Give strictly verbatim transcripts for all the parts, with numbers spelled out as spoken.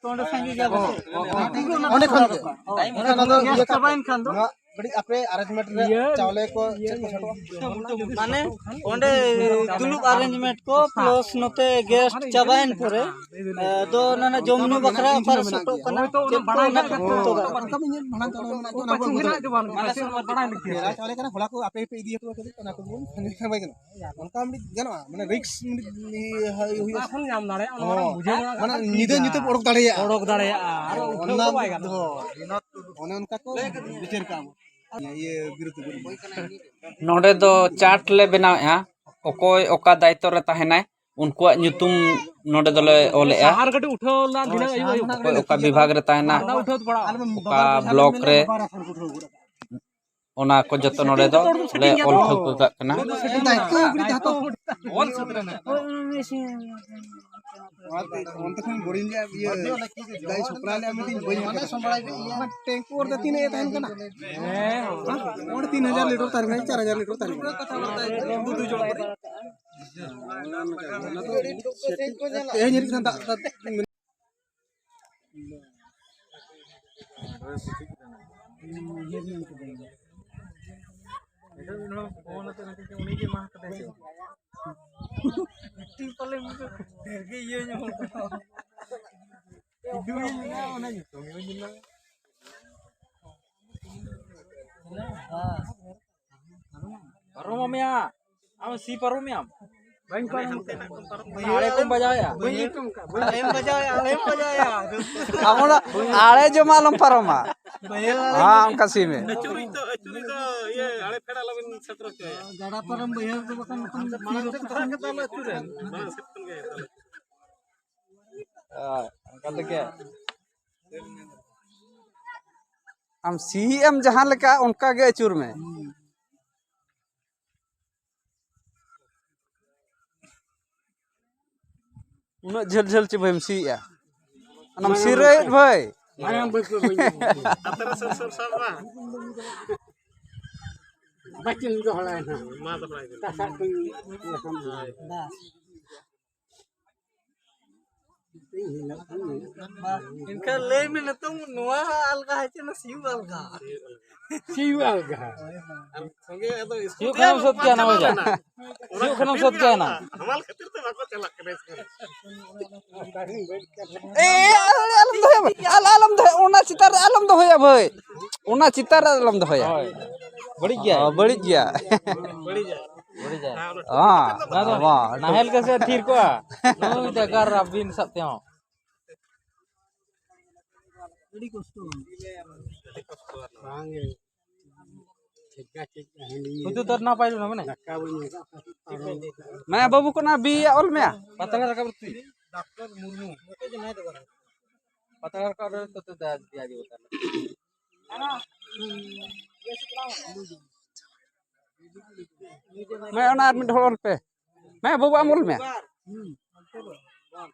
ᱚᱸᱰᱮ ᱥᱟᱸᱜᱮ ᱜᱮᱭᱟ ᱵᱚᱱ᱾ ᱚᱸᱰᱮ ᱠᱷᱚᱱ ᱜᱮ᱾ ᱚᱱᱟ ᱫᱚ ᱤᱭᱟᱹ ᱪᱟᱵᱟᱭᱮᱱ ᱠᱷᱟᱱ ᱫᱚ᱾ ᱱᱚᱣᱟ ᱠᱟᱹᱴᱤᱡ ᱟᱯᱮ arrangement ᱨᱮ ᱤᱭᱟᱹ ᱪᱟᱣᱞᱮ ᱠᱚ ᱪᱮᱫ ᱠᱚ ᱥᱮᱴᱮᱨᱚᱜᱼᱟ? ᱢᱟᱱᱮ ᱚᱸᱰᱮ ᱫᱩᱲᱩᱵ arrangement ᱠᱚ plus ᱱᱚᱛᱮ guest ᱪᱟᱵᱟᱭᱮᱱ ᱯᱚᱨᱮ, ᱮ, ᱫᱚ ᱚᱱᱟ ᱡᱚᱢ ᱧᱩ ᱵᱟᱠᱷᱨᱟ ᱚᱠᱟᱨᱮ ᱥᱮᱴᱮᱨᱚᱜ ᱠᱟᱱᱟ, ᱪᱮᱫ ᱠᱚ ᱚᱱᱟ ᱠᱚ ᱡᱚᱛᱚ ᱜᱮ᱾ ᱚᱱᱟ ᱠᱚ ᱢᱟᱲᱟᱝ ᱛᱮ ᱚᱱᱟ ᱢᱮᱱᱟᱜᱼᱟ, ᱚᱱᱟ ᱵᱚᱱᱫᱚ᱾ ᱟᱞᱮ ᱥᱮᱫ ᱢᱟ ᱵᱟᱲᱟᱭ ᱞᱟᱹᱜᱤᱫ᱾ ᱯᱮᱲᱟ ᱪᱟᱣᱞᱮ ᱠᱟᱱᱟ, ᱦᱚᱲᱟ ᱠᱚ ᱟᱯᱮ ᱯᱮ ᱤᱫᱤᱭᱟ ᱠᱚ ᱠᱟᱹᱴᱤᱡ, ᱚᱱᱟ ᱠᱚ ᱵᱚᱱ ᱵᱟᱭ ᱜᱟᱱᱚᱜᱼᱟ᱾ ᱚᱱᱠᱟ ᱢᱤᱫᱴᱤᱡ ᱜᱟᱱᱚᱜᱼᱟ, ᱢᱟᱱᱮ risk ᱢᱤᱫᱴᱤᱡ ᱤᱭᱟᱹ ᱦᱩᱭᱩᱜᱼᱟ᱾ ᱚᱠᱟ ᱠᱷᱚᱱ ᱧᱟᱢ ᱫᱟᱲᱮᱭᱟᱜᱼᱟ, ᱚᱱᱟ ᱦᱚᱸ, ᱵᱩᱡᱷᱟᱹᱣ ᱵᱟᱲᱟ ᱢᱟᱱᱮ ᱠᱟᱛᱮ ᱧᱤᱫᱟᱹ ᱤᱫᱤ ᱧᱩᱛᱟᱹ ᱚᱰᱚᱠ ᱫᱟᱲᱮᱭᱟᱜᱼᱟ᱾ ᱚᱰᱚᱠ ᱫᱟᱲᱮᱭᱟᱜᱼᱟ, ᱟᱨ ᱩᱴᱷᱟᱹᱣ ᱫᱚ ᱵᱟᱭ ᱜᱟᱱᱚᱜᱼᱟ᱾ ᱦᱳᱭ, ᱚᱱᱮ ᱚᱱᱠᱟ ᱠᱚ ᱵᱤᱪᱟᱹᱨ ᱠᱟᱜᱼᱟ ᱵᱚᱱ᱾ ᱤᱭᱟᱹ ᱵᱤᱨᱩᱫᱷ ᱜᱮ᱾ ᱱᱚᱰᱮ ᱫᱚ chart ᱞᱮ ᱵᱮᱱᱟᱣᱮᱫᱼᱟ, ᱚᱠᱚᱭ ᱚᱠᱟ ᱫᱟᱭᱤᱛᱛᱚ ᱨᱮ ᱛᱟᱦᱮᱱᱟᱭ, ᱩᱱᱠᱩᱣᱟᱜ ᱧᱩᱛᱩᱢ ᱱᱚᱰᱮ ᱫᱚᱞᱮ ᱚᱞᱮᱜᱼᱟ᱾ ᱥᱟᱦᱟᱨ ᱠᱟᱹᱴᱤᱡ ᱩᱴᱷᱟᱹᱣ ᱞᱮᱱᱟ ᱫᱷᱤᱱᱟᱹᱝ ᱟᱹᱭᱩᱵ ᱟᱹᱭᱩᱵ᱾ ᱚᱠᱚᱭ ᱚᱠᱟ ᱵᱤᱵᱷᱟᱜᱽ ᱨᱮ ᱛᱟᱦᱮᱱᱟ, ᱟᱨ ᱫᱟᱜ ᱩᱴᱷᱟᱹᱣ ᱛᱮ ᱯᱟᱲᱟᱜᱼᱟ᱾ ᱚᱠᱟ block ᱨᱮ, ᱚᱱᱟ ᱠᱚ ᱡᱚᱛᱚ ᱱᱚᱰᱮ ᱫᱚ ᱞᱮ ᱚᱞ ᱴᱷᱟᱹᱣᱠᱟᱹ ᱠᱟᱜ ᱠᱟᱱᱟ᱾ ᱫᱟᱭᱤᱛᱛᱚ ᱩᱱᱠᱩ ᱫᱚ ᱦᱟᱛᱟᱣ᱾ ᱚᱱᱛᱮ ᱠᱷᱚᱱ ᱵᱳᱨᱤᱝ ᱨᱮᱭᱟᱜ ᱤᱭᱟᱹ ᱫᱟᱜ ᱤᱧ supply ᱞᱮᱫᱼᱟ, ᱢᱤᱫ ᱫᱤᱱ ᱵᱟᱹᱧ ᱦᱮᱡ ᱠᱟᱱᱟ᱾ ᱚᱱᱟ tank ᱠᱚ ᱚᱨ ᱫᱚ ᱛᱤᱱᱟᱹᱜ ᱮ ᱛᱟᱦᱮᱱ ᱠᱟᱱᱟ? ᱦᱮᱸ, ᱚᱸᱰᱮ ᱛᱤᱱ ᱦᱟᱡᱟᱨ ᱞᱤᱴᱟᱨ ᱛᱟᱦᱮᱱ ᱠᱟᱱᱟ, ᱪᱟᱨ ᱦᱟᱡᱟᱨ ᱞᱤᱴᱟᱨ ᱛᱟᱦᱮᱱ ᱠᱟᱱᱟ᱾ ᱚᱱᱟ ᱫᱚ ᱛᱮᱦᱮᱧ ᱦᱤᱡᱩᱜ ᱠᱟᱱᱟ ᱫᱟᱜ, ᱫᱟᱜ᱾ ᱩᱱᱤ ᱜᱮ ᱢᱟ ᱠᱟᱛᱮ ᱥᱮ ᱵᱟᱝ? ᱢᱤᱫᱴᱤᱡ ᱯᱟᱞᱮ ᱰᱷᱮᱨ ᱜᱮ ᱤᱭᱟᱹ ᱧᱚᱜ ᱠᱟᱱᱟ᱾ ᱯᱟᱨᱚᱢᱚᱜ ᱢᱮᱭᱟ᱾ ᱟᱢ ᱥᱤ ᱯᱟᱨᱚᱢ ᱢᱮᱭᱟᱢ? ᱵᱟᱹᱧ ᱯᱟᱨᱚᱢ ᱠᱟᱜᱼᱟ᱾ ᱟᱲᱮ ᱠᱚᱢ ᱵᱟᱡᱟᱣᱮᱜᱼᱟ? ᱵᱟᱹᱧ ᱟᱹᱭᱠᱟᱹᱣ ᱠᱟᱜᱼᱟ᱾ ᱟᱲᱮᱢ ᱵᱟᱡᱟᱣᱮᱜᱼᱟ, ᱟᱲᱮᱢ ᱵᱟᱡᱟᱣᱮᱜᱼᱟ᱾ ᱟᱢ ᱚᱱᱟ ᱟᱲᱮ ᱡᱚᱢᱟ ᱟᱞᱚᱢ ᱯᱟᱨᱚᱢᱟ᱾ ᱦᱮᱸ, ᱚᱱᱠᱟ ᱥᱤ ᱢᱮ᱾ ᱟᱹᱪᱩᱨᱤᱡ ᱫᱚ, ᱟᱹᱪᱩᱨᱤᱡ ᱫᱚ, ᱤᱭᱟᱹ, ᱟᱲᱮ ᱯᱷᱮᱰ ᱟᱞᱚᱵᱤᱱ ᱥᱮᱴᱮᱨ ᱦᱚᱪᱚᱭᱟ᱾ ᱜᱟᱰᱟ ᱯᱟᱨᱚᱢ ᱵᱟᱹᱭᱦᱟᱹᱲ ᱫᱚ ᱵᱟᱠᱷᱟᱱ ᱢᱟᱲᱟᱝ ᱥᱮᱫ ᱠᱷᱚᱱ ᱜᱮ ᱛᱟᱦᱞᱮ ᱟᱹᱪᱩᱨᱮᱱ᱾ ᱢᱟᱲᱟᱝ ᱥᱮᱫ ᱠᱷᱚᱱ ᱜᱮ ᱛᱟᱦᱞᱮ᱾ ᱦᱳᱭ, ᱚᱱᱠᱟ ᱛᱮᱜᱮ᱾ ᱟᱢ ᱥᱤ ᱮᱢ ᱡᱟᱦᱟᱸ ᱞᱮᱠᱟ, ᱚᱱᱠᱟ ᱜᱮ ᱟᱹᱪᱩᱨ ᱢᱮ᱾ ᱩᱱᱟᱹᱜ ᱡᱷᱟᱹᱞ ᱡᱷᱟᱹᱞ ᱪᱮ ᱵᱷᱟᱹᱭ ᱮᱢ ᱥᱤᱭᱮᱜᱼᱟ? ᱚᱱᱟᱢ ᱥᱤᱨᱟᱹᱭᱮᱫ ᱵᱷᱟᱹᱭ? ᱢᱟᱭᱟᱢ ᱵᱟᱹᱭᱥᱟᱹᱣ ᱵᱟᱹᱧ ᱟᱛᱨᱟ ᱥᱩᱨ ᱥᱩᱨ ᱥᱟᱵ ᱢᱟ᱾ ᱵᱟᱹᱪᱤᱱ ᱫᱚᱦᱲᱟᱭ ᱱᱟ᱾ ᱢᱟ ᱫᱚᱦᱲᱟᱭ ᱵᱤᱱ᱾ ᱛᱟᱥᱟᱜ ᱠᱚᱧ ᱞᱮᱠᱷᱟᱱ᱾ ᱦᱳᱭ᱾ ᱮᱱᱠᱷᱟᱱ ᱞᱟᱹᱭ ᱢᱮ ᱱᱤᱛᱚᱝ, ᱱᱚᱣᱟ ᱟᱞᱜᱟ ᱦᱮᱸ ᱪᱮ ᱚᱱᱟ ᱥᱤᱭᱳᱜ ᱟᱞᱜᱟ? ᱥᱤᱭᱳᱜ ᱟᱞᱜᱟ᱾ ᱥᱚᱸᱜᱮ ᱟᱫᱚ ᱥᱤᱭᱳᱜ ᱠᱷᱟᱱᱮᱢ ᱥᱟᱹᱛ ᱠᱮᱭᱟ ᱱᱚᱣᱟ ᱡᱟ᱾ ᱥᱤᱭᱳᱜ ᱠᱷᱟᱱᱮᱢ ᱥᱟᱹᱛ ᱠᱮᱭᱟ ᱱᱟ᱾ ᱦᱟᱢᱟᱞ ᱠᱷᱟᱹᱛᱤᱨ ᱛᱮ ᱵᱟᱠᱚ ᱪᱟᱞᱟᱜ ᱠᱟᱱᱟ ᱥᱠᱩᱞ᱾ ᱮ, ᱟᱞᱚᱢ ᱫᱚᱦᱚᱭᱟ, ᱟᱞᱚᱢ ᱫᱚᱦᱚᱭᱟ, ᱚᱱᱟ ᱪᱮᱛᱟᱱ ᱨᱮ ᱟᱞᱚᱢ ᱫᱚᱦᱚᱭᱟ ᱵᱷᱟᱹᱭ, ᱚᱱᱟ ᱪᱮᱛᱟᱱ ᱨᱮ ᱟᱞᱚᱢ ᱫᱚᱦᱚᱭᱟ᱾ ᱦᱳᱭ᱾ ᱵᱟᱹᱲᱤᱡ ᱜᱮᱭᱟᱭ᱾ ᱚ, ᱵᱟᱹᱲᱤᱡ ᱜᱮᱭᱟ᱾ ᱵᱟᱹᱲᱤᱡ ᱜᱮᱭᱟᱭ᱾ ᱦᱮᱸ, ᱚᱱᱟ ᱫᱚ ᱦᱮᱸ᱾ ᱱᱟᱦᱮᱞ ᱜᱮ ᱥᱮ ᱛᱷᱤᱨ ᱠᱚᱜᱼᱟ᱾ ᱱᱩᱭ ᱫᱚ ᱮᱠᱟᱞ ᱟᱹᱵᱤᱱ ᱥᱟᱵ ᱛᱮᱦᱚᱸ᱾ ᱟᱹᱰᱤ ᱠᱚᱥᱴᱚ᱾ ᱵᱟᱝ ᱜᱮ᱾ ᱴᱷᱤᱠᱟ, ᱴᱷᱤᱠᱟ, ᱦᱟᱺᱰᱤ ᱧᱩ᱾ ᱦᱩᱛᱩ ᱛᱚᱨ ᱱᱟᱯᱟᱭ ᱞᱩᱱᱟ ᱢᱟᱱᱮ? ᱫᱟᱠᱟ ᱵᱚᱱ ᱧᱩ ᱠᱟᱜ ᱠᱷᱟᱱ᱾ ᱢᱟ ᱵᱟᱹᱵᱩ ᱠᱚᱱᱟ ᱵᱤ ᱭᱟ ᱚᱞ ᱢᱮᱭᱟ᱾ ᱯᱟᱛᱲᱟ ᱨᱟᱠᱟᱵ ᱨᱩᱛᱤ᱾ ᱰᱟᱠᱛᱟᱨ ᱢᱩᱨᱢᱩ᱾ ᱯᱟᱛᱲᱟ ᱨᱟᱠᱟᱵ ᱨᱮ ᱛᱚ ᱛᱮ ᱫᱟ ᱫᱤᱭᱟ ᱡᱤᱵᱚ ᱛᱟᱦᱞᱮ᱾ ᱢᱟ ᱚᱱᱟ ᱟᱨ ᱢᱤᱫ ᱦᱚᱲ ᱚᱞ ᱯᱮ᱾ ᱢᱟ ᱵᱟᱹᱵᱩ ᱟᱢ ᱚᱞ ᱢᱮ᱾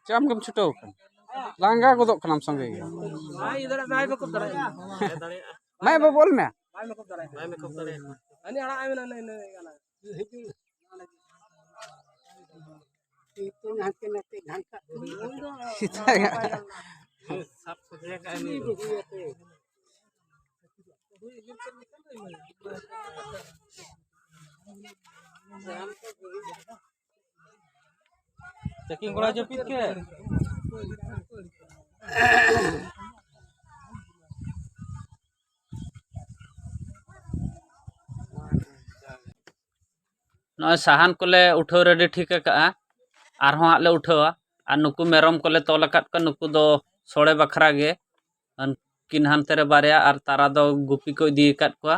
ᱪᱮᱫ ᱟᱢ ᱜᱮᱢ ᱪᱷᱩᱴᱟᱹᱣ ᱠᱟᱱᱟ? ᱞᱟᱸᱜᱟ ᱜᱚᱫᱚᱜ ᱠᱟᱱᱟᱢ ᱥᱚᱸᱜᱮ ᱜᱮ᱾ ᱢᱟ ᱵᱟᱹᱵᱩ ᱚᱞ ᱢᱮ᱾ ᱦᱟᱹᱱᱤ ᱟᱲᱟᱜ ᱟᱭ ᱢᱮ, ᱱᱟᱹᱭ, ᱱᱟᱹᱭ, ᱱᱟᱹᱭ᱾ ᱥᱮᱛᱟᱜ ᱜᱮ᱾ ᱪᱮᱠᱤᱝ ᱠᱚᱲᱟ ᱡᱟᱹᱯᱤᱫ ᱠᱮᱫ᱾ ᱱᱚᱜᱼᱚᱭ ᱥᱟᱦᱟᱱ ᱠᱚᱞᱮ ᱩᱴᱷᱟᱹᱣ ᱨᱮᱰᱤ ᱴᱷᱤᱠ ᱟᱠᱟᱜᱼᱟ, ᱟᱨᱦᱚᱸ ᱦᱟᱸᱜ ᱞᱮ ᱩᱴᱷᱟᱹᱣᱟ᱾ ᱟᱨ ᱱᱩᱠᱩ ᱢᱮᱨᱚᱢ ᱠᱚᱞᱮ ᱛᱚᱞ ᱟᱠᱟᱫ ᱠᱚᱣᱟ, ᱱᱩᱠᱩ ᱫᱚ ᱥᱚᱲᱮ ᱵᱟᱠᱷᱨᱟ ᱜᱮ᱾ ᱩᱱᱠᱤᱱ ᱦᱟᱱᱛᱮ ᱨᱮ ᱵᱟᱨᱭᱟ ᱟᱨ ᱛᱟᱨᱟ ᱫᱚ ᱜᱩᱯᱤ ᱠᱚ ᱤᱫᱤ ᱟᱠᱟᱫ ᱠᱚᱣᱟ᱾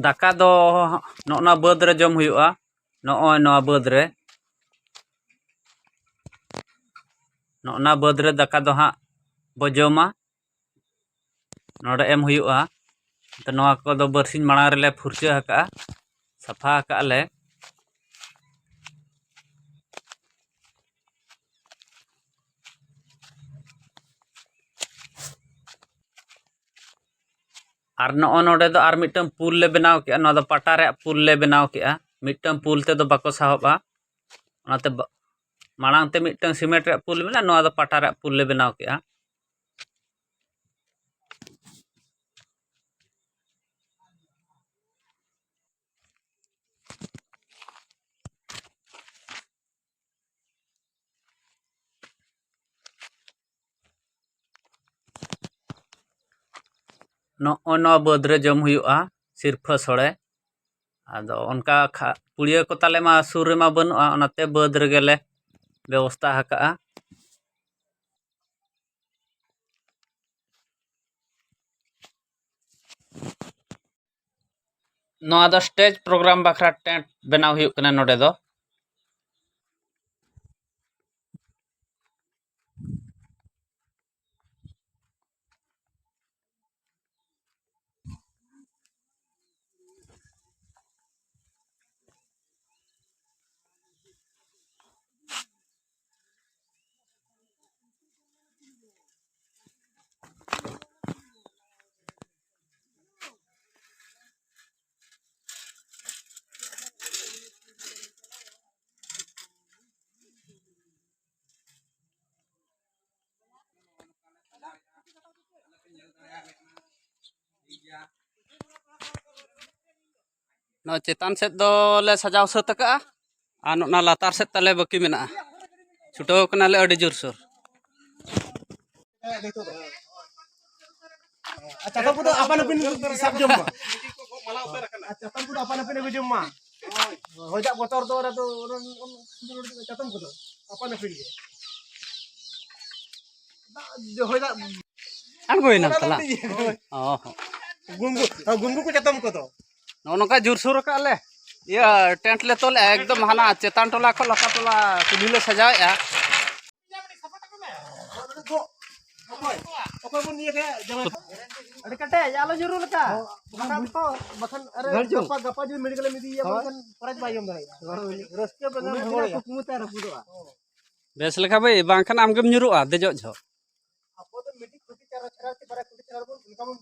ᱫᱟᱠᱟ ᱫᱚ ᱱᱚᱜᱼᱚ ᱱᱚᱣᱟ ᱵᱟᱹᱫᱽ ᱨᱮ ᱡᱚᱢ ᱦᱩᱭᱩᱜᱼᱟ, ᱱᱚᱜᱼᱚᱭ ᱱᱚᱣᱟ ᱵᱟᱹᱫᱽ ᱨᱮ, ᱱᱚᱜᱼᱚ ᱱᱚᱣᱟ ᱵᱟᱹᱫᱽ ᱨᱮ ᱫᱟᱠᱟ ᱫᱚ ᱦᱟᱸᱜ ᱵᱚ ᱡᱚᱢᱟ᱾ ᱱᱚᱰᱮ ᱮᱢ ᱦᱩᱭᱩᱜᱼᱟ᱾ ᱛᱚ, ᱱᱚᱣᱟ ᱠᱚᱫᱚ ᱵᱟᱨᱥᱤᱧ ᱢᱟᱲᱟᱝ ᱨᱮᱞᱮ ᱯᱷᱩᱨᱪᱟᱹ ᱟᱠᱟᱜᱼᱟ, ᱥᱟᱯᱷᱟ ᱟᱠᱟᱜᱼᱟ ᱞᱮ᱾ ᱟᱨ ᱱᱚᱜᱼᱚ ᱱᱚᱰᱮ ᱫᱚ ᱟᱨ ᱢᱤᱫᱴᱟᱝ ᱯᱩᱞ ᱞᱮ ᱵᱮᱱᱟᱣ ᱠᱮᱜᱼᱟ᱾ ᱱᱚᱣᱟ ᱫᱚ ᱯᱟᱴᱟ ᱨᱮᱭᱟᱜ ᱯᱩᱞ ᱞᱮ ᱵᱮᱱᱟᱣ ᱠᱮᱜᱼᱟ, ᱢᱤᱫᱴᱟᱝ ᱯᱩᱞ ᱛᱮᱫᱚ ᱵᱟᱠᱚ ᱥᱟᱦᱚᱵᱼᱟ᱾ ᱚᱱᱟᱛᱮ ᱵᱟ- ᱢᱟᱲᱟᱝ ᱛᱮ ᱢᱤᱫᱴᱟᱝ ᱥᱤᱢᱮᱱᱴ ᱨᱮᱭᱟᱜ ᱯᱩᱞ ᱢᱮᱱᱟᱜᱼᱟ, ᱱᱚᱣᱟ ᱫᱚ ᱯᱟᱴᱟ ᱨᱮᱭᱟᱜ ᱯᱩᱞ ᱞᱮ ᱵᱮᱱᱟᱣ ᱠᱮᱜᱼᱟ᱾ ᱱᱚᱜᱼᱚᱭ ᱱᱚᱣᱟ ᱵᱟᱹᱫᱽ ᱨᱮ ᱡᱚᱢ ᱦᱩᱭᱩᱜᱼᱟ ᱥᱤᱨᱯᱷᱟᱹ ᱥᱚᱲᱮ᱾ ᱟᱫᱚ ᱚᱱᱠᱟ ᱠᱷᱟ- ᱯᱩᱲᱤᱭᱟᱹ ᱠᱚ ᱛᱟᱞᱮ ᱢᱟ ᱥᱩᱨ ᱨᱮᱢᱟ ᱵᱟᱹᱱᱩᱜᱼᱟ, ᱚᱱᱟᱛᱮ ᱵᱟᱹᱫᱽ ᱨᱮᱜᱮ ᱞᱮ ᱵᱮᱵᱚᱥᱛᱷᱟ ᱟᱠᱟᱜᱼᱟ᱾ ᱱᱚᱣᱟ ᱫᱚ ᱥᱴᱮᱡᱽ ᱯᱨᱳᱜᱨᱟᱢ ᱵᱟᱠᱷᱨᱟ ᱴᱮᱱᱴ ᱵᱮᱱᱟᱣ ᱦᱩᱭᱩᱜ ᱠᱟᱱᱟ ᱱᱚᱰᱮ ᱫᱚ᱾ ᱱᱚᱣᱟ ᱪᱮᱛᱟᱱ ᱥᱮᱫ ᱫᱚᱞᱮ ᱥᱟᱡᱟᱣ ᱥᱟᱹᱛ ᱟᱠᱟᱜᱼᱟ, ᱟᱨ ᱱᱚᱜᱼᱱᱟ ᱞᱟᱛᱟᱨ ᱥᱮᱫ ᱛᱟᱞᱮ ᱵᱟᱹᱠᱤ ᱢᱮᱱᱟᱜᱼᱟ᱾ ᱪᱷᱩᱴᱟᱹᱣ ᱠᱟᱱᱟᱞᱮ ᱟᱹᱰᱤ ᱡᱳᱨᱥᱳᱨ᱾ ᱟᱨ ᱪᱟᱛᱚᱢ ᱠᱚᱫᱚ ᱟᱯᱟᱱ ᱟᱹᱯᱤᱱ ᱥᱟᱵ ᱡᱚᱝ ᱢᱟ᱾ ᱟᱨ ᱪᱟᱛᱚᱢ ᱠᱚᱫᱚ ᱟᱯᱟᱱ ᱟᱹᱯᱤᱱ ᱟᱹᱜᱩ ᱡᱚᱝ ᱢᱟ᱾ ᱦᱚᱭ ᱫᱟᱜ ᱵᱚᱛᱚᱨ ᱫᱚ ᱚᱱᱟ ᱫᱚ ᱚᱱᱟ, ᱚᱱᱟ, ᱪᱟᱛᱚᱢ ᱠᱚᱫᱚ ᱟᱯᱟᱱ ᱟᱹᱯᱤᱱ ᱜᱮ᱾ ᱫᱟᱜ, ᱦᱚᱭ ᱫᱟᱜ ᱟᱬᱜᱚᱭᱮᱱᱟᱢ ᱛᱟᱞᱟ᱾ ᱦᱳᱭ᱾ ᱚ ᱦᱚᱸ᱾ ᱜᱩᱝᱜᱩ, ᱦᱚᱸ, ᱜᱩᱝᱜᱩ ᱠᱚ ᱪᱟᱛᱚᱢ ᱠᱚᱫᱚ᱾ ᱱᱚᱜᱼᱚ ᱱᱚᱝᱠᱟ ᱡᱳᱨᱥᱳᱨ ᱟᱠᱟᱫ ᱞᱮ᱾ ᱤᱭᱟᱹ, ᱴᱮᱱᱴ ᱞᱮ ᱛᱚᱞᱮᱜᱼᱟ, ᱮᱠᱫᱚᱢ ᱦᱟᱱᱟ ᱪᱮᱛᱟᱱ ᱴᱚᱞᱟ ᱠᱷᱚᱱ ᱞᱟᱛᱟᱨ ᱴᱚᱞᱟ ᱠᱩᱞᱦᱤ ᱞᱮ ᱥᱟᱡᱟᱣᱮᱜᱼᱟ᱾ ᱚᱠᱚᱭ, ᱚᱠᱚᱭ ᱵᱚᱱ ᱤᱭᱟᱹ ᱠᱟᱭᱟ? ᱡᱟᱶᱟᱭ᱾ ᱟᱹᱰᱤ ᱠᱮᱴᱮᱡ, ᱟᱞᱚ ᱧᱩᱨᱩ ᱞᱮᱠᱟ᱾ ᱵᱟᱠᱷᱟᱱ ᱠᱚ, ᱵᱟᱠᱷᱟᱱ, ᱟᱨᱮ, ᱜᱷᱟᱹᱲ ᱪᱚᱝ᱾ ᱜᱟᱯᱟ, ᱜᱟᱯᱟ ᱡᱩᱫᱤ ᱢᱮᱰᱤᱠᱮᱞ ᱮᱢ ᱤᱫᱤᱭᱮᱭᱟ, ᱦᱳᱭ᱾ ᱵᱟᱠᱷᱟᱱ ᱯᱨᱟᱭᱤᱡᱽ ᱵᱟᱭ ᱡᱚᱢ ᱫᱟᱲᱮᱭᱟᱜᱼᱟ᱾ ᱦᱳᱭ᱾ ᱨᱟᱹᱥᱠᱟᱹ ᱵᱮᱸᱜᱮᱫ ᱩᱱᱟᱹᱜ ᱫᱤᱱ ᱦᱚᱲ ᱠᱩᱠᱢᱩ ᱛᱟᱭ ᱨᱟᱹᱯᱩᱫᱚᱜᱼᱟ᱾ ᱵᱮᱥ ᱞᱮᱠᱟ ᱵᱷᱟᱹᱭ, ᱵᱟᱝᱠᱷᱟᱱ ᱟᱢᱜᱮᱢ ᱧᱩᱨᱩᱜᱼᱟ, ᱫᱮᱡᱚᱜ ᱡᱚᱦᱚᱜ᱾ ᱟᱵᱚ ᱫᱚ ᱢᱤᱫᱴᱤᱡ ᱠᱷᱩᱴᱤ ᱪᱟᱨᱟ ᱪᱷᱟᱲᱟ ᱥᱮ ᱵᱟᱨᱭᱟ ᱠᱷᱩᱴᱤ ᱪᱷᱟᱲᱟ ᱵᱚᱱ ᱚᱱᱠᱟ ᱵᱚᱱ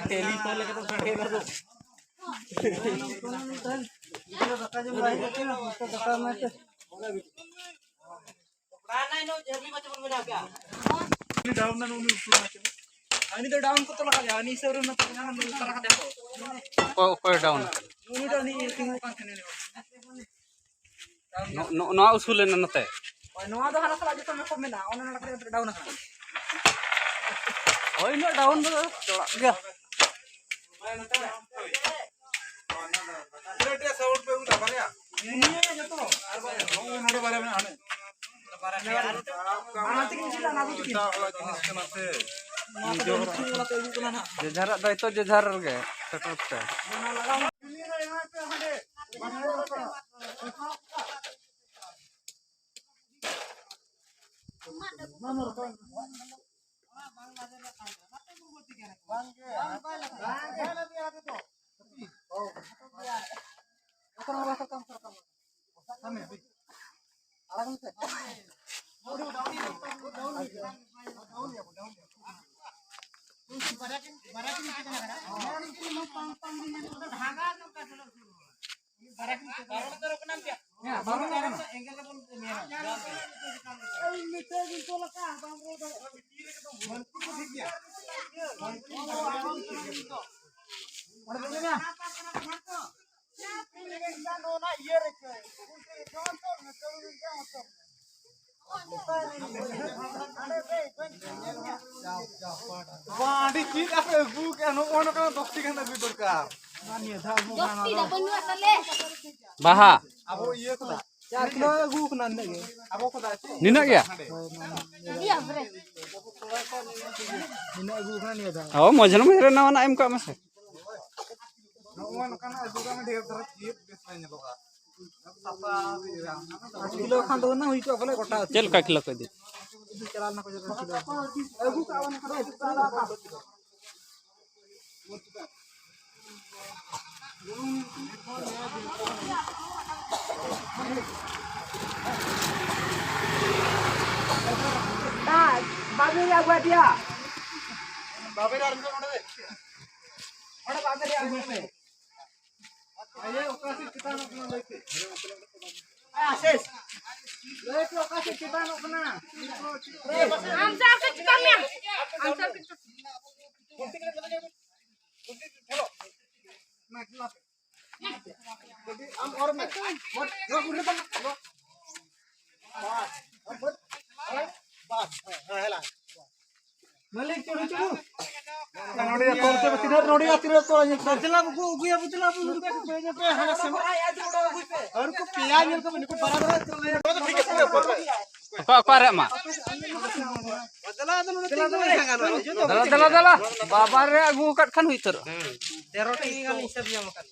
ᱴᱮᱞᱤ ᱠᱚᱞ ᱞᱮᱠᱟ ᱫᱚ ᱥᱟᱰᱮ ᱠᱟᱱᱟ ᱫᱚ᱾ ᱫᱟᱠᱟ ᱡᱚᱢ ᱵᱟᱭ ᱦᱩᱭᱩᱜ ᱠᱟᱱᱟ, ᱫᱟᱠᱟ ᱮᱢᱟᱭ ᱯᱮ᱾ ᱩᱱᱤ ᱰᱟᱣᱩᱱ ᱱᱟ, ᱩᱱᱤ ᱩᱥᱩᱞ ᱱᱟ ᱪᱮ᱾ ᱩᱱᱤ ᱫᱚ ᱰᱟᱣᱩᱱ ᱠᱚ ᱛᱚᱞᱟ ᱠᱟᱫᱮᱭᱟ, ᱩᱱᱤ ᱦᱤᱥᱟᱹᱵ ᱨᱮ ᱱᱚᱛᱮ ᱡᱟᱦᱟᱸ ᱱᱚᱛᱮ ᱛᱚᱞᱟ ᱠᱟᱫᱮᱭᱟ ᱠᱚ᱾ ᱚᱠᱚᱭ, ᱚᱠᱚᱭ ᱰᱟᱣᱩᱱ ᱠᱟᱱᱟ? ᱩᱱᱤ ᱫᱚ ᱩᱱᱤ ᱛᱤᱸᱜᱩ ᱠᱟᱱ ᱛᱟᱦᱮᱱᱟ, ᱩᱱᱤ ᱦᱚᱲ᱾ ᱱᱚ-, ᱱᱚ-, ᱱᱚᱣᱟ ᱩᱥᱩᱞ ᱮᱱᱟ ᱱᱚᱛᱮ᱾ ᱦᱳᱭ, ᱱᱚᱣᱟ ᱫᱚ ᱦᱟᱱᱟ ᱥᱟᱞᱟᱜ ᱡᱚᱛᱚ ᱢᱮᱠᱚ ᱢᱮᱱᱟᱜᱼᱟ, ᱚᱱᱟ ᱱᱚᱰᱮ ᱠᱟᱛᱮ ᱰᱟᱣᱩᱱ ᱟᱠᱟᱱᱟ᱾ ᱦᱳᱭ, ᱩᱱᱟᱹᱜ ᱰᱟᱣᱩᱱ ᱫᱚ ᱪᱚᱲᱟᱜ ᱜᱮᱭᱟ᱾ ᱱᱚᱰᱮ ᱵᱟᱨᱭᱟ ᱢᱮᱱᱟᱜᱼᱟ, ᱦᱟᱱᱮ᱾ ᱡᱮ ᱡᱟᱦᱟᱨᱟᱜ ᱫᱟᱭᱤᱛᱛᱚ ᱡᱮ ᱡᱟᱦᱟᱨ ᱨᱮᱜᱮ ᱥᱮᱴᱮᱨ ᱯᱮ᱾ ᱵᱟᱝ, ᱟᱹᱰᱤ ᱪᱮᱫ ᱟᱯᱮ ᱟᱹᱜᱩ ᱠᱮᱜᱼᱟ, ᱱᱚᱜᱼᱚ ᱱᱚᱝᱠᱟ ᱫᱚᱥᱴᱤ ᱜᱟᱱ ᱟᱹᱜᱩ ᱫᱚᱨᱠᱟᱨ᱾ ᱫᱚᱥᱴᱤ ᱫᱚ ᱵᱟᱹᱱᱩᱜᱼᱟ ᱛᱟᱞᱮ᱾ ᱵᱟᱦᱟ᱾ ᱟᱵᱚ ᱤᱭᱟᱹ ᱠᱚ᱾ ᱪᱟᱨ ᱠᱤᱞᱳ ᱟᱹᱜᱩ ᱠᱟᱱᱟ ᱱᱤᱱᱟᱹᱜ ᱜᱮ᱾ ᱱᱤᱱᱟᱹᱜ ᱜᱮᱭᱟ? ᱦᱳᱭ, ᱱᱚᱣᱟ᱾ ᱱᱤᱱᱟᱹᱜ ᱟᱹᱜᱩ ᱠᱟᱱᱟ ᱱᱤᱭᱟᱹ ᱫᱷᱟᱣ᱾ ᱚ, ᱢᱚᱡᱽ ᱨᱮ ᱢᱚᱡᱽ ᱨᱮ ᱱᱟᱣᱟᱱᱟᱜ ᱮᱢ ᱠᱟᱜ ᱢᱮᱥᱮ᱾ ᱱᱚᱜᱼᱚ ᱱᱚᱝᱠᱟᱱᱟᱜ ᱟᱹᱜᱩ ᱠᱟᱜ ᱢᱮ, ᱰᱷᱮᱨ ᱫᱷᱟᱨᱟ ᱪᱮᱫ ᱵᱮᱥ ᱵᱟᱭ ᱧᱮᱞᱚᱜᱼᱟ᱾ ᱥᱟᱯᱷᱟ ᱤᱭᱟᱹ᱾ ᱯᱟᱸᱪ ᱠᱤᱞᱳ ᱠᱷᱟᱱ ᱫᱚ ᱩᱱᱟᱹᱜ ᱦᱩᱭ ᱠᱚᱜᱼᱟ ᱵᱚᱞᱮ, ᱜᱚᱴᱟ᱾ ᱪᱮᱫ ᱞᱮᱠᱟ ᱠᱤᱞᱳ ᱠᱚ ᱤᱫᱤ? ᱪᱟᱞᱟᱣ ᱞᱮᱱᱟ ᱠᱚ ᱡᱚᱛᱚ ᱠᱤᱞᱳ᱾ ᱟᱹᱜᱩ ᱠᱟᱜ ᱵᱚᱱ ᱠᱷᱟᱱ ᱫᱚ ᱪᱟᱞᱟᱜᱼᱟ᱾ ᱵᱟᱵᱮ ᱟᱹᱜᱩ ᱟᱫᱮᱭᱟ᱾ ᱵᱟᱵᱮ ᱟᱨ ᱱᱚᱰᱮ ᱫᱮ᱾ ᱚᱸᱰᱮ ᱵᱟᱵᱮ ᱟᱹᱜᱩ ᱯᱮ᱾ ᱟᱭᱮ, ᱚᱠᱟ ᱥᱮᱫ ᱪᱮᱛᱟᱱᱚᱜ ᱠᱟᱱᱟ ᱞᱟᱹᱭ ᱯᱮ᱾ ᱟᱭ, ᱟᱥᱤᱥ᱾ ᱞᱟᱹᱭ ᱯᱮ, ᱚᱠᱟ ᱥᱮᱫ ᱪᱮᱛᱟᱱᱚᱜ ᱠᱟᱱᱟ? ᱟᱢ ᱥᱮ ᱟᱨ ᱠᱚ ᱪᱮᱛᱟᱱ ᱢᱮᱭᱟ? ᱟᱢ ᱥᱮ ᱟᱨ ᱠᱚ ᱪᱮᱛᱟᱱ᱾ ᱟᱢ ᱚᱨ ᱢᱮ᱾ ᱱᱚᱣᱟ ᱠᱩᱞᱦᱤ ᱨᱮ ᱵᱟᱝ᱾ ᱵᱟᱥ, ᱵᱟᱥ, ᱦᱮᱸ, ᱦᱮᱸ, ᱦᱮᱞᱟ᱾ ᱢᱟᱹᱞᱤᱠ, ᱪᱩᱲᱩ, ᱪᱩᱲᱩ᱾ ᱱᱚᱰᱮ ᱛᱚᱞ ᱛᱮ ᱛᱤᱱᱟᱹᱜ, ᱱᱚᱰᱮ ᱛᱤᱱᱟᱹᱜ ᱛᱚᱞ ᱧᱮᱞ ᱯᱮ᱾ ᱫᱮᱞᱟ ᱵᱟᱹᱵᱩ, ᱟᱹᱜᱩᱭᱟ, ᱵᱚ, ᱫᱮᱞᱟ ᱵᱟᱹᱵᱩ, ᱩᱱᱠᱩ ᱯᱮ ᱧᱮᱞ ᱯᱮ, ᱦᱟᱱᱟ ᱥᱮᱱ᱾ ᱟᱨ ᱠᱚ ᱯᱮᱭᱟ ᱧᱮᱞ ᱠᱚ ᱱᱩᱠᱩ ᱵᱟᱨᱟ ᱵᱟᱨᱟ ᱛᱚᱞ ᱧᱮᱞ ᱯᱮ᱾ ᱚᱠᱟ, ᱚᱠᱟ ᱨᱮ ᱟᱢᱟᱜ? ᱫᱮᱞᱟ, ᱫᱮᱞᱟ, ᱫᱮᱞᱟ, ᱫᱮᱞᱟ᱾ ᱵᱟᱵᱟ ᱨᱮ ᱟᱹᱜᱩ ᱟᱠᱟᱫ ᱠᱷᱟᱱ ᱦᱩᱭ ᱩᱛᱟᱹᱨᱚᱜᱼᱟ᱾ ᱛᱮᱨᱚ ᱴᱤ ᱜᱟᱱ ᱦᱤᱥᱟᱹᱵ ᱧᱟᱢ ᱟᱠᱟᱱ᱾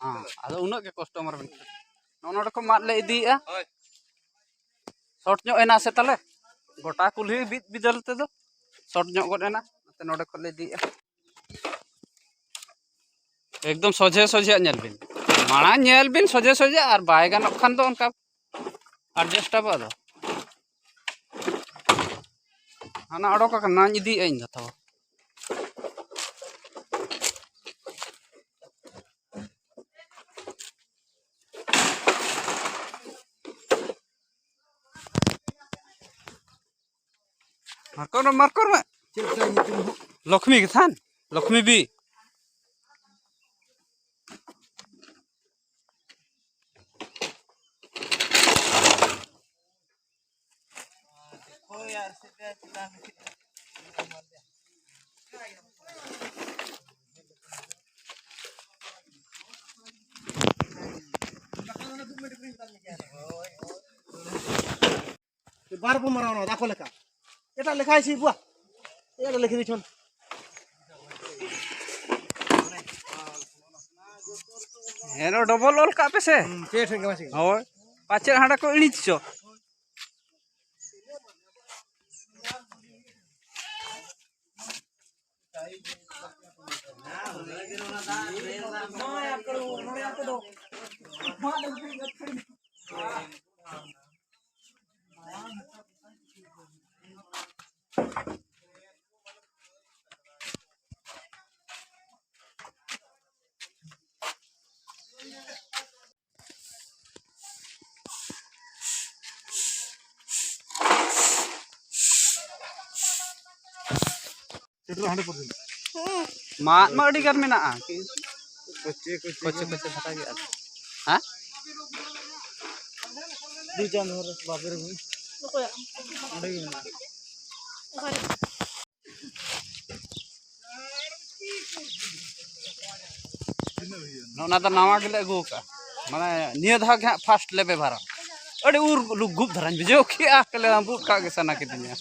ᱦᱮᱸ, ᱟᱫᱚ ᱩᱱᱟᱹᱜ ᱜᱮ ᱠᱚᱥᱴᱚᱢᱟᱨ ᱢᱮᱱᱟᱜᱼᱟ᱾ ᱱᱚᱜᱼᱚ ᱱᱚᱰᱮ ᱠᱷᱚᱱ ᱢᱟᱫ ᱞᱮ ᱤᱫᱤᱭᱮᱫᱼᱟ᱾ ᱦᱳᱭ᱾ ᱥᱚᱨᱴ ᱧᱚᱜ ᱮᱱᱟ ᱥᱮ ᱛᱟᱦᱞᱮ? ᱜᱚᱴᱟ ᱠᱩᱞᱦᱤ ᱵᱤᱫ ᱵᱤᱫᱟᱹᱞ ᱛᱮᱫᱚ ᱥᱚᱨᱴ ᱧᱚᱜ ᱜᱚᱫ ᱮᱱᱟ, ᱚᱱᱟᱛᱮ ᱱᱚᱰᱮ ᱠᱷᱚᱱ ᱞᱮ ᱤᱫᱤᱭᱮᱫᱼᱟ᱾ ᱮᱠᱫᱚᱢ ᱥᱚᱡᱷᱮ ᱥᱚᱡᱷᱮᱭᱟᱜ ᱧᱮᱞ ᱵᱤᱱ, ᱢᱟᱲᱟᱝ ᱧᱮᱞ ᱵᱤᱱ ᱥᱚᱡᱷᱮ ᱥᱚᱡᱷᱮ, ᱟᱨ ᱵᱟᱭ ᱜᱟᱱᱚᱜ ᱠᱷᱟᱱ ᱫᱚ ᱚᱱᱠᱟ ᱮᱰᱡᱟᱥᱴ ᱟᱵᱚ ᱟᱫᱚ᱾ ᱦᱟᱱᱟ ᱚᱰᱚᱠ ᱟᱠᱟᱱᱟ, ᱤᱫᱤᱭᱮᱫᱼᱟ ᱤᱧ ᱫᱚ ᱛᱚ᱾ ᱢᱟᱨᱠᱚᱨ ᱢᱮ, ᱢᱟᱨᱠᱚᱨ ᱢᱮ᱾ ᱪᱮᱫ ᱛᱟᱭ ᱧᱩᱛᱩᱢ ᱦᱚᱸ? ᱞᱚᱠᱷᱢᱤ ᱜᱮ ᱛᱟᱦᱮᱱ, ᱞᱚᱠᱷᱢᱤ ᱵᱤ᱾ ᱵᱟᱨ ᱵᱚ ᱢᱟᱨᱟᱣ ᱱᱚᱣᱟ ᱫᱚ ᱟᱠᱚ ᱞᱮᱠᱟ᱾ ᱮᱴᱟᱜ ᱞᱮᱠᱷᱟᱭ ᱥᱤ ᱵᱩᱣᱟ᱾ ᱮᱴᱟᱜ ᱞᱮᱠᱷᱟᱭ ᱫᱤ ᱪᱷᱚᱱ᱾ ᱦᱮᱸ, ᱰᱚᱵᱚᱞ ᱚᱞ ᱠᱟᱜ ᱯᱮ ᱥᱮ᱾ ᱦᱩᱸ, ᱪᱮ ᱴᱷᱮᱱ ᱜᱮ ᱢᱟᱥᱮ᱾ ᱦᱳᱭ, ᱯᱟᱪᱮᱫ ᱦᱟᱸᱰᱮ ᱠᱚ ᱤᱬᱤᱡ ᱪᱚ᱾ ᱥᱮᱴᱮᱨᱚᱜ ᱦᱟᱸᱰᱮ ᱯᱚᱨᱡᱚᱱᱛᱚ᱾ ᱢᱟᱫ ᱢᱟ ᱟᱹᱰᱤ ᱜᱟᱱ ᱢᱮᱱᱟᱜᱼᱟ᱾ ᱠᱚᱪᱮ, ᱠᱚᱪᱮ ᱠᱚᱪᱮ, ᱠᱚᱪᱮ ᱫᱷᱟᱨᱟ ᱜᱮ ᱟᱨ᱾ ᱦᱮᱸ? ᱫᱩ ᱪᱟᱸᱫ ᱦᱚᱨ ᱵᱟᱵᱮᱨ ᱦᱩᱭ᱾ ᱚᱸᱰᱮ ᱜᱮ ᱢᱮᱱᱟᱜᱼᱟ᱾ ᱚᱱᱟ ᱫᱚ ᱱᱟᱣᱟ ᱜᱮᱞᱮ ᱟᱹᱜᱩ ᱟᱠᱟᱫᱼᱟ, ᱢᱟᱱᱮ ᱱᱤᱭᱟᱹ ᱫᱷᱟᱣ ᱜᱮ ᱦᱟᱸᱜ ᱯᱷᱟᱥᱴ ᱞᱮ ᱵᱮᱵᱷᱟᱨᱟ᱾ ᱟᱹᱰᱤ ᱩᱨ ᱞᱩᱜᱩᱵ ᱫᱷᱟᱨᱟᱧ ᱵᱩᱡᱷᱟᱹᱣ ᱠᱮᱜᱼᱟ, ᱛᱟᱦᱞᱮ ᱵᱩᱫ ᱠᱟᱜ ᱜᱮ ᱥᱟᱱᱟ ᱠᱤᱫᱤᱧᱟ᱾